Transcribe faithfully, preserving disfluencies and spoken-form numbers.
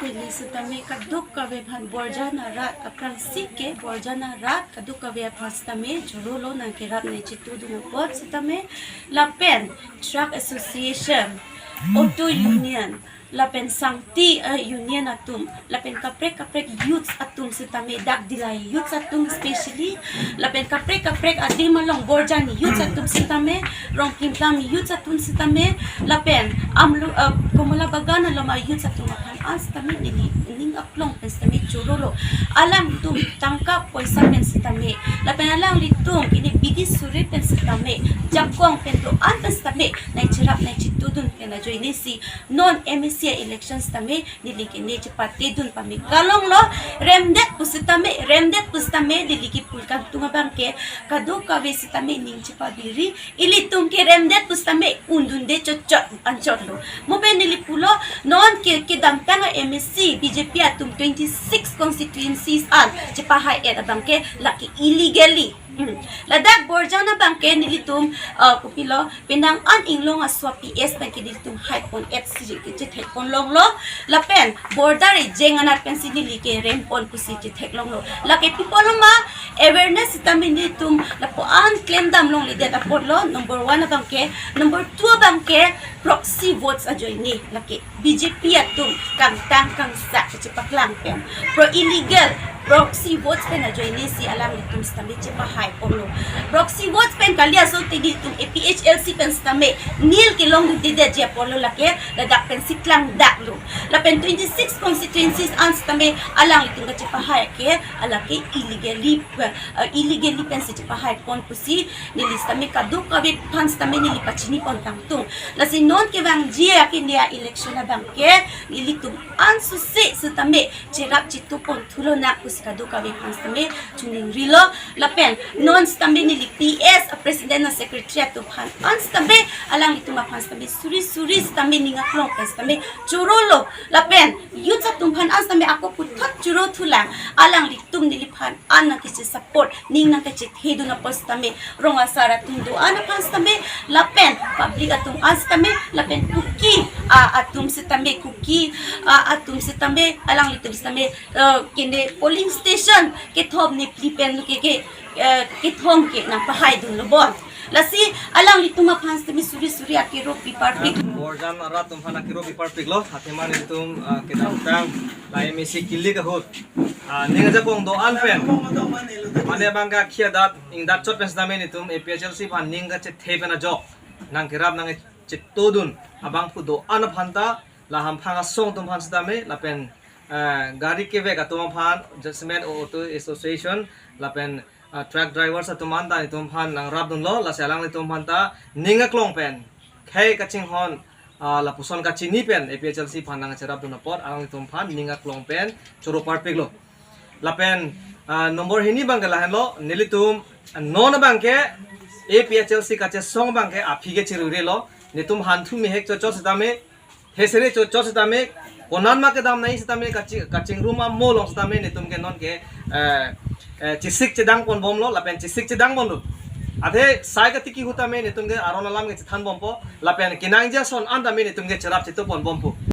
Neli sitame kadokave aphan Borjan arat aphrangsi ke Borjan arat kadokave aphan sitame chorolo nangkerap nangchetudun apot sitame lapen Truck Association, Auto Union, lapen Sangti eh, Union atum, lapen kaprek kaprek youths atum sitame dak Dillai youths atum specially, lapen kaprek kaprek adim along Borjan youths atum sitame, Rongplimplam youths atum sitame, lapen Amlu uh, Komala Bagan along a youths atum aphan an sitame neli ning aklong pen sitame chorolo. Alangtum tangka poisa pen sitame, lapen alanglitum ini bidi suri pen sitame, jakong pen do-an pen sitame nangcherap nangchetudun pen ajoine si non M A C election sitame neli ke ne chepatedun pame kalonglo. Remdet pusitame, remdet pusitame neli ke pulkan tung abang ke kadokave sitame ning chepabiri, ilitum ke remdet pusitame undunde chotchot anchotlo. Mo pen neli pulo, non ke kedamtang a M A C B J P atum twenty six constituencies an chepahai-et abang ke lake illegally. Hmm. Ladak Borjan abang ke nelitum uh, kopilo penang an inglong aswa P S pen ke nelitum haipon-et si ke chethekpon longlo. Lapen border ejeng anat pensi neli ke rempon pusi chetheklonglo. Lake pi apotlo ma, awareness sitame nelitum lapu-an klemdam longledet apotlo, number one abang ke, number two abang ke proxy votes ajoine lake B J P atum kangtang kangsak kachepaklang pen pro illegal proxy votes pen ajoine si alanglitum sitame chepahaiponlo. Proxy votes pen kali aso te nelitum A P H L C pen sitame nil kelongdundeji apotlo, lake ladak pensi klangdaklo. Lapen twenty six constituencies an sitame alanglitum kachepahai ke alake illegally uh, illegally pensi chepahaipon pusi neli sitame kadokave aphan sitame neli pachinipon tangtung. Lasi non kevangji akine a-election abang ke nelitum ansose sitame cherap chetupon thulo nang pusi kadokave aphan sitame chiningrilo. Lapen non sitame neli P S a-president a-secretary atum aphan an sitame alanglitum aphan sitame suri suri sitame ning aklong pen sitame chorolo. Lapen youth atum aphan an sitame ako puthot choro thulang, alanglitum neliphan an nangkeche support, ning nangkechethedun apot sitame, rong asar atum do-an aphan sitame, lapen public atum an sitame, lapen Kuki a atum sitame, Kuki a atum sitame, alanglitum sitame uh, kene polling station kethom ne phli pen ke ke uh, kethom ke nangpahaidunlo bon. Lasi alanglitum aphan sitame suri suri akero piparpik. Borjan arat atum aphan akero piparpiklo, athema nelitum uh, kedamtang la M A C kilik ahut uh, ning ajakong do-an pen mane abang ke akhei adat ingdat chot pen sitame nelitum A P H L C aphan ning kachethe pen ajok nangkerap nangchetudun abangphu do-an aphan ta, la hamphang asong atum aphan sitame, lapen uh, gari kevek atum aphan, Judgment Auto Association, lapen uh, truck drivers atum an ta nelitum aphan nangrapdunlo, lasi alanglitum aphan ta ning aklong pen khei kachinghon uh, lapuson kachini pen A P H L C aphan nangcherapdun apot alanglitum aphan ning aklong pen choro parpiklo. Lapen uh, number hini abang ke lahenlo, nelitum uh, non abang ke A P H L C kachesong abang ke aphi ke chirurelo, nelitum hanthu mehek chot chot sitame, hesere chot chot sitame, konat ma kedam nai sitame, kachi- kachingrum amo along sitame nelitum ke non ke eh, eh, chesik chedangponbomlo, lapen chesik chedangponlo. Athe sai katiki ahut tame nelitum ke aron alam ke chethanbompo, lapen kenangji ason an tame nelitum ke cherap chetuponbompo.